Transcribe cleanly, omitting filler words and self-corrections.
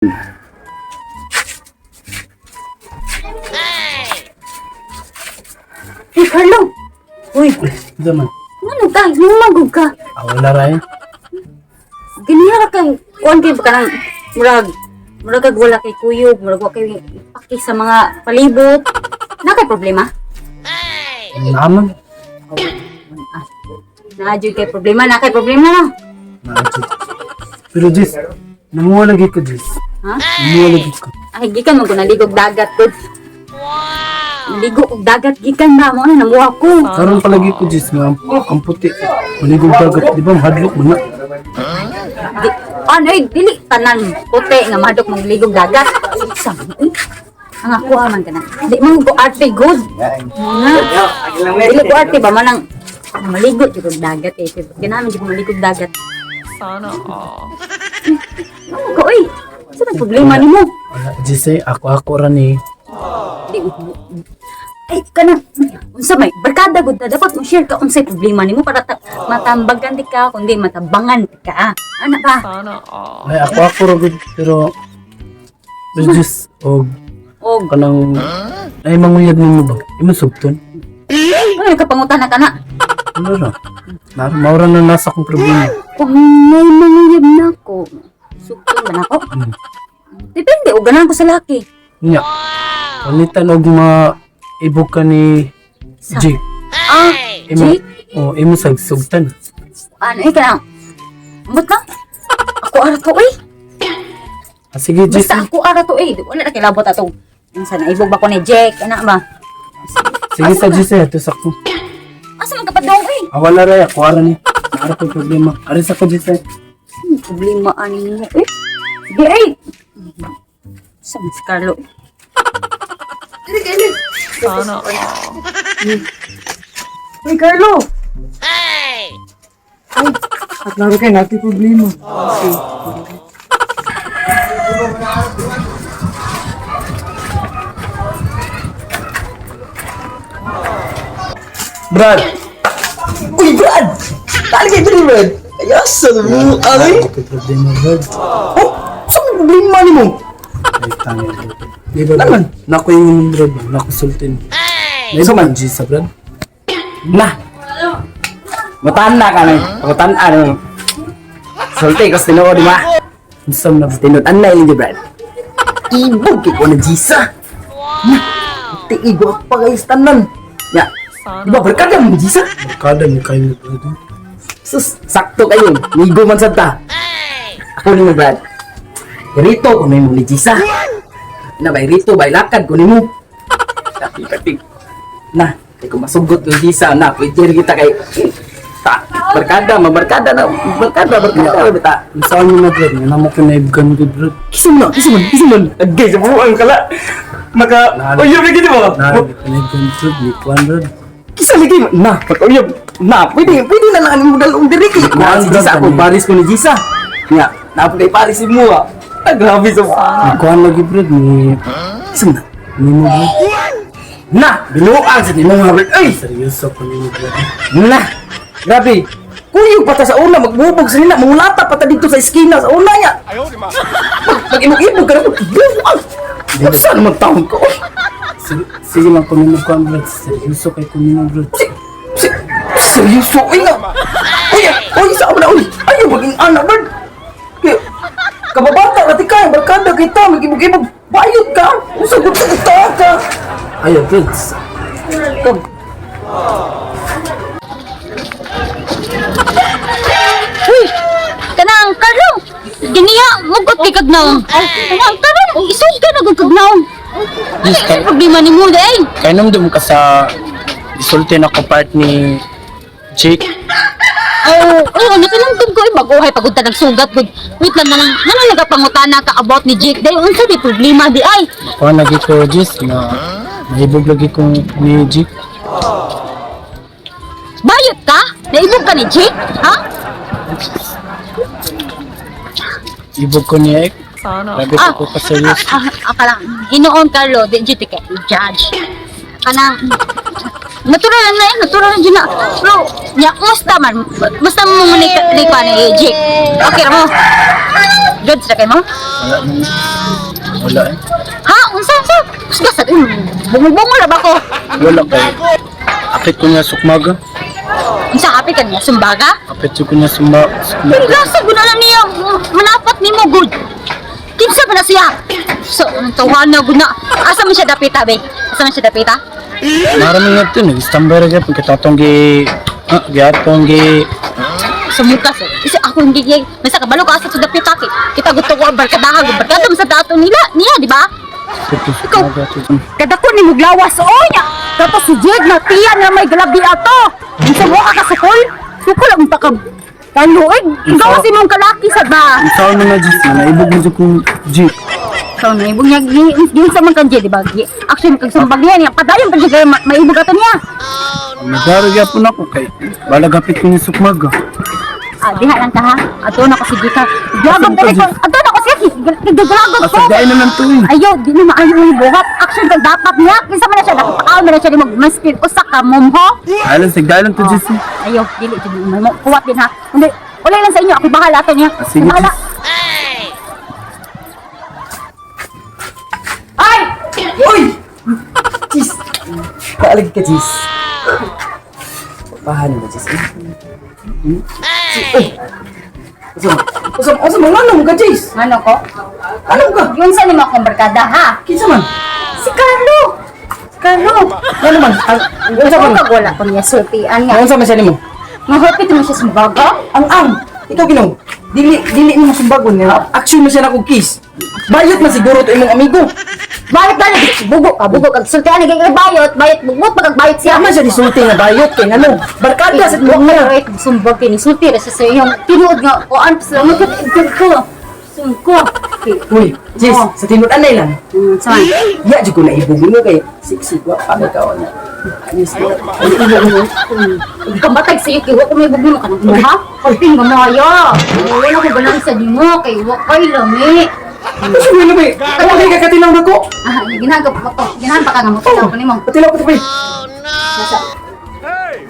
Hey, Carlo! Uy, Zaman. ano ka? Lumagog ka. Ah, wala ra eh. Ganiya ka kang, kuan kayo ba ka ng, murag, murag kag wala kay kuyog, murag wa kay paki sa mga palibot. Na kay problema? Naman. Ah, naa jud kay problema, na kay problema na. Naajud. Pero Jis, namuha lagi ko, Jis. Ha? Namuha lagi ko. Ay, gikan man ko naligog dagat ko. Wow! Naligo og dagat gikan ba mo na namuha ko. Karon palagi ko, Jis, nga ang puti. Maligog dagat, di ba? Mahadlok mo na. Di, ano eh, dili tanan puti nga madok magligog dagat. Sa eh. Ang ako man kana. Di man ko arte good. Nga. Dili ko arte ba manang maligo jud og dagat eh. Ganaman jud ko maligog dagat. Sana all. Ano ko oy? Sa nang problema nimo? Wala, Jis eh, ako-ako ra ni. Di ay kana unsa may barkada gud ta dapat mo share ka unsay problema nimo para matambagan di ka kundi matabangan di ka. Ana ba? Sana all. Ay, ako-ako ra gud. Pero, pero Jis, og Og kanang, ay manguyab nimo ba? Imo sugton? ano ka pangutana ka na? Wala ra. Na, maura na nasa akong problema. Kung may manguyab na ko, sugton ba na ko? Depende, o ganahan ko sa laki. Nya. Panitan og ma ibog ka ni Jake. Ah, Imo, Jake? oh, imo sagsugtan. Ano eh, kanang, ambot na. Ako ara to eh. Ah, sige, Jis. Basta ako ara to eh. Wala na kilabot ato. Ang sana ibog ba ko ni Jake, ana ba? Sige sa Jis eh, ito sa ko. Asa man kapadong eh? Ah, wala ra, ako ara ni. Naara ko problema. Ari sa ko, Jis eh. Problema ani mo eh. Sige eh. Sa man si Carlo eh. Sana all. Uy, Carlo! Ay! At laro kayo, natin problema. Brad! Uy, Brad! Tali kayo dali, Brad! Kaya sa mo, aray! Ako problema, Brad. Oh, saan ang problema ni mo? Ay, tanga, Brad. Di ba, Brad? Nako yung Brad ba? Nako sultin. Ay, Sa man? Jis sa Brad? Na! Matan na ka na. Matan ano. Sulti, kas tinuod, di ba? Unsa man na, Brad? Tinuod, anay lang di, Brad. Ibog kay ko na Jisa. Na! Tiigo pa kayo sa tanan. Ya, di ba, barkada mo ni Jisa? Barkada ni kayo, Brad. Eh. Sus, sakto kayo. Migo man sad ta. Ako ni mo, Brad. Rito ko nimo ni Jisa. Na bay rito bay lakad ko nimo. Tapi tapi. Na, kay kung masugot ni Jisa na, pwede rin kita kay ta barkada, mabarkada na, barkada, barkada, bita. Unsa man na, Brad? Nga namo ko naibgan gud, Brad. Kisim na, kisim man, kisim man. Agay sa buang kala. Maka, uyab lagi di ba? Naara ko naibgan, Brad. Ni kuan, Brad. Kisa lagi na, pag uyab. Na, pwede, pwede na lang mo dalong diri kay. Na, si Brad, Jisa ako, kani. paris ko ni Jisa. Nga, napon kay paris si mo. Ah, Ah, grabe sa Ni kuan lagi, Brad. Ni Kisim na. ni mo, Brad. Na, binuang sa tinong nga, Brad. Ay, Seryoso ko nimo, Brad. na. Grabe. Kuyog pa ta sa una, magbubog sa nila, mangulata pa ta dito sa eskina sa una niya. Ayaw, di ma. Mag imog-imog ka na, buang. Saan naman taon ko? Sige, sige lang ko nimo kuan, Brad. Seryoso kay ko nimo, Brad. Seryoso, uy nga. Uy, uy, saan na, uy. Ayaw, maging anak, Brad. Kaya, kababata ka, tika, barkada kita, mag-imog-imog. Bayot ka. Usagot-sagot ka ka. Ayaw, Brad. Kag, Uy! Kanang Carlo! Giniya, mugot kay kagnaong. Kanang karon, isog ka na gud kagnaong. Jis, Ano kay problema nimo di ay? kay namdum ka sa isulti na ko part ni Jake. Oh, oh, ano tinangtong ko eh, baguhay pagod ta nagsugat gud. Wait lang nalang, nalang nagapangutana ka about ni Jake day unsa di problema di ay? Kuan lagi ko, Jis, na nahibog lagi ko ni Jake. Bayot ka? Naibog ka ni Jake? Ha? Ibog ko ni Ek. Sana Grabe Ah. ko ka seryoso. Ah, ah, kalang hinoon Carlo, di jud ka i-judge. Kanang Natural lang na eh, natural lang dyan na. Bro, ya, kumusta man? Musta mo mo ni kwa ni Jake? Okay ra mo? Good sa kay mo? Wala man. Wala eh. Ha? Unsa unsa? Kusga sa bungol-bungol ra ba ko? Wala kay. Akit ko niya sukmaga. Unsa happy ka niya sumbaga? Apit ko niya sumba. Pero Sukmaga. gasa gud na niya manapat nimo good. Kinsa ba na siya? So, ang tawahan na gud na. Asa man siya dapita be? Asa man siya dapita? Marami nga ito. Nag-standby ra gyapon kita atong gi ah, giatong gi Sumuka sa. Kasi ako hindi gay. Basta kabalo ka asa sa dapita kay. Kita gusto ko ang barkadaha, gud barkada man sa dato nila niya, di ba? Ito Ikaw. sukmaga to. Kadako ni muglawas oy. Tapos si Jed na tiyan nga may galabi ato. Unsa mo ka kasukol? Sukol ang takab. Kaluig, gawas imong kalaki sa ba. Unsaon man na Jis na naibog mo jud kong jeep. So naibog niya gi sa man kan Jed, di ba? Action kag sumbag niya niya padayon pa siya kay maibog ato niya. Nagdaro gyapon ako kay balag hapit ko niya sukmaga. Ah, diha lang ka ha. Ato na ko si Jika. Glagot dali ko. Ato na ko siya. Giglagot ko. Asa dai na lang to eh. Ayaw, di na maayo yung buhat. Action kag dapat niya. Kinsa man na siya, nakapakaon man na siya ni mag-maskin. Usa ka mom ho. Alam sig dai lang to Jis. Eh. Ayaw, dili jud mo kuwat din ha. Hindi, wala lang sa inyo. Ako bahala ato niya. Ah, sige, Bahala. Jis. Ay! Uy! Jis! Paalag ka, Jis. Paano ba, Jis? Hmm? Uy! Asa, asa, asa, mga ano ka, Jis? Ano ko? Ano ka? Yun sa nimo akong barkada ha. Kinsa man? Si Carlo. Si Carlo. Ano man? Unsa Ako man? kag wala ko niya sultian nga. Unsa man siya nimo? Mahapit mo siya sumbaga. Ang. Ikaw ginoo. Dili dili mo sumbagon nga. Action mo siya na kog kiss. Bayot man siguro to imong amigo. Bayot ba bugo ka, bugo kag sultian kay bayot, bayot bugot pag bayot siya. Siya man siya disulti nga bayot kay ngano. Barkada sa Bugo buok na na. right sumbag kini sulti ra siya sa iyong tinuod nga kuan salamat ka ko. Sungko. Uy, Jis, Oh. sa tinud-anay lang. Saan? Ya jud ko naibog mo kay sexy wa pa may kaon na. Ayos mo. Ay, ibog mo. Kamatag sa iyo kay wa ko may bugno ka nang ha? Ay, gamaya. Wala ko galang sa nimo kay wa kay lami. Ano mo ba? Ano kay kakatilaw na ko? Ah, ginahan ka pa ko. Ginahan pa ka nga mo tilaw ko nimo. Patilaw ko to pa. Nasa. Hey!